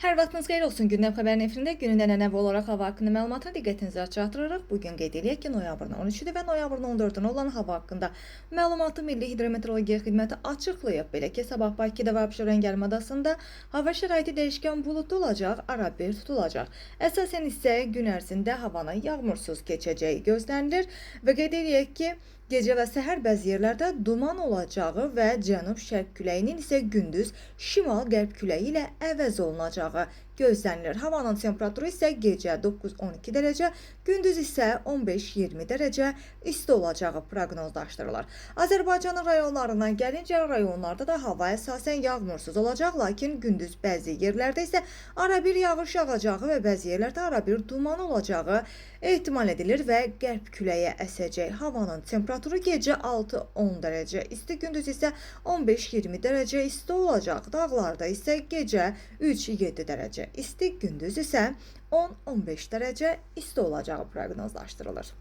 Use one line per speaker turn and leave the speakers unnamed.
Hər vaxtınız xeyir olsun. Gündəm xəbərin efirində günün ənənəvi olaraq hava haqqında məlumatını diqqətinizə çatdırırıq. Bu gün qeyd eləyək ki, noyabrın 13-üdür və noyabrın 14-ünə olan hava haqqında məlumatı Milli Hidrometeorologiya Xidməti açıqlayıb. Belə ki, sabah Bakıda və Abşeron yarımadasında hava şəraiti dəyişkən buludlu olacaq, arabir tutulacaq. Əsasən isə gün ərzində havanın yağmursuz keçəcəyi gözlənilir və qeyd eləyək ki, gecə və səhər bəzi yerlərdə duman olacağı və cənub-şərq küləyinin isə gündüz şimal-qərb küləyi ilə əvəz olunacağı gözlənilir. Havanın temperaturu isə gecə 9-12 dərəcə, gündüz isə 15-20 dərəcə isti olacağı proqnozlaşdırılır. Azərbaycanın rayonlarına gəlincə, rayonlarda da hava əsasən yağmursuz olacaq, lakin gündüz bəzi yerlərdə isə arabir yağış yağacağı və bəzi yerlərdə arabir duman olacağı ehtimal edilir və qərb küləyi əsəcək. Havanın temperaturu gecə 6-10 dərəcə isti, gündüz isə 15-20 dərəcə isti olacaq. Dağlarda isə gecə 3-7 dərəcə isti, gündüz isə 10-15 dərəcə isti olacağı proqnozlaşdırılır.